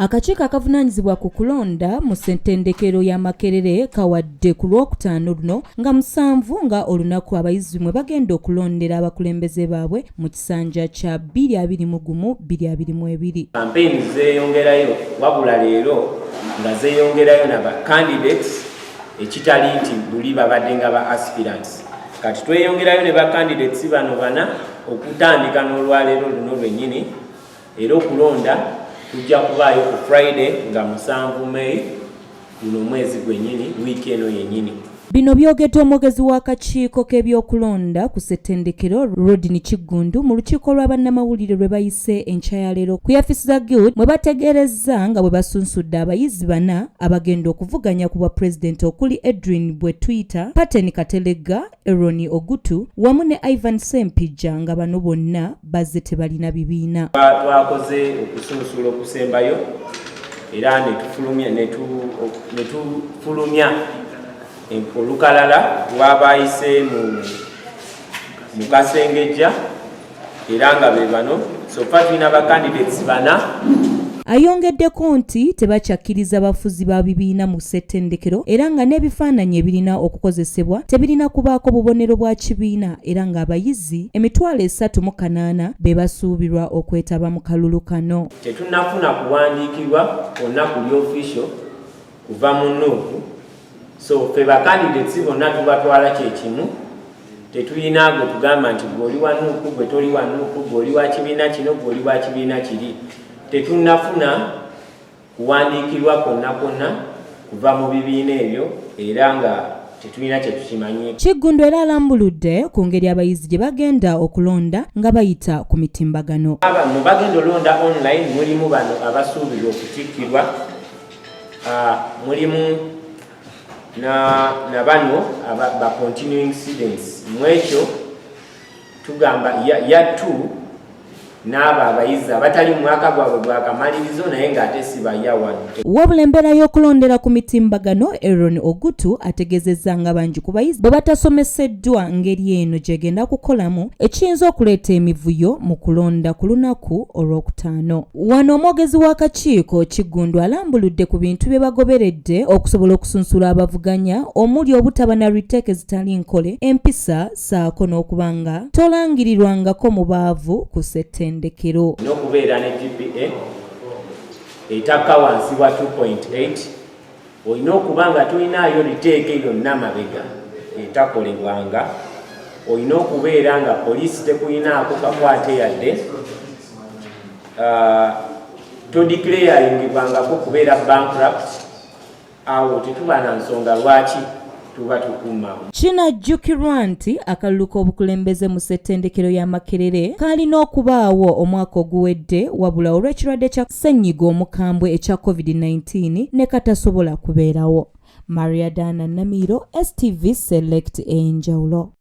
Akakiiko akavunaanyizibwa ku kulonda mu ssettendekero ya Makerere kawadde ku Lwokutaano luno nga 7 nga olunaku abayizi mwe bagenda okulondera abakulembeze baabwe mu kisanja kya 2021 2022. Kampeyini zeeyongerayo, wabula leero nga zeeyongerayo na ba candidates, ekitali nti luli babadde nga ba aspirants. Kati tweyongerayo ne ba candidates bano bana okutandika n'olwaleero luno lwennyini, era okulonda kujja kubaayo ku Friday nga 7 May guno omwezi gwennyini, wiiki eno yennyini. Bino byogedde omwogezi w'akakiiko k'ebyokulonda ku ssettendekero, Rodney Kiggundu, mu lukiiko lwa bannamawulire lwe bayise enkya ya leero ku yafisi za Guild, mwe bategeerezza nga bwe basunsudde abayizi bana abagenda okuvuganya ku bwa pulezidenti, okuli Edwin Bwetwita, Paten Katelega, Eron Ogutu wamu ne Ivan Sempijja, nga bano bonna bazze tebalina bibiina. Twakoze okusunsula okusembayo era ne tufulumya olukalala lw'abayise mu kasengejja, era nga be bano. So far tulina ba candidates bana. Ayongeddeko nti tebakyakkiriza bafuzi ba bibiina mu ssettendekero, era nga n'ebifaananyi ebirina okukozesebwa tebirina kubaako bubonero bwa kibiina, era ng'abayizi 308,000 be basuubirwa okwetaba mu kalulu kano. Tetunnafuna kuwandiikibwa kwonna kuli official kuva mu NUP, so ffe ba candidates bonna tubatwala kyekimu. Tetulina gwe tugamba nti gwe oli wa NUP, gwe toli wa NUP, gwe oli wa kibiina kino, gwe oli wa kibiina kiri. Tetunnafuna kuwandiikirwa kwonna kwonna kuva mu bibiina ebyo, era nga tetulina kyetukimanyi. Kiggundu era alambuludde ku ngeri abayizi gye bagenda okulonda nga bayita ku mitimbagano. Mu bagenda olonda online mulimu bano abasuubirwa okutikkirwa, mulimu na bano ba continuing students. Mwekyo tugamba ya two n'abo abayizi abatali mu mwaka gwabwe gwakamalirizo naye ng'ate si ba year one. Wabula embeera y'okulondera ku mitimbagano, Aaron Ogutu ategeezezza nga bangi ku bayizi bwe batasomeseddwa ngeri eno gyegenda kukolamu, ekiyinza okuleeta emivuyo mu kulonda ku lunaku Olwokutaano. Wano omwogezi w'akakiiko Kiggundu alambuludde ku bintu bye bagoberedde okusobola okusunsula abavuganya, omuli obutaba na retake zitali nkole, empisa, ssaako n'okuba nga tolangirirwangako mu baavu ku ssettendekero. N'okubeera ne GPA etakka wansi wa 2.8, olina okuba nga tolinaayo retake yonna mabega etakolebwanga, olina okubeera nga poliisi tekulinaako kakwate yadde, todeclaringibwangako kubeera bankrupt. Awo tetuba na nsonga lwaki tuba tukuuma. Kinajjukirwa nti akalulu k'obukulembeze mu ssettendekero ya Makerere kaalina okubaawo omwaka oguwedde, wabula olw'ekirwadde kya ssennyiga omukambwe ekya COVID-19 ne katasobola kubeerawo. Maria Dana Namiiro, STV Select, enjawulo.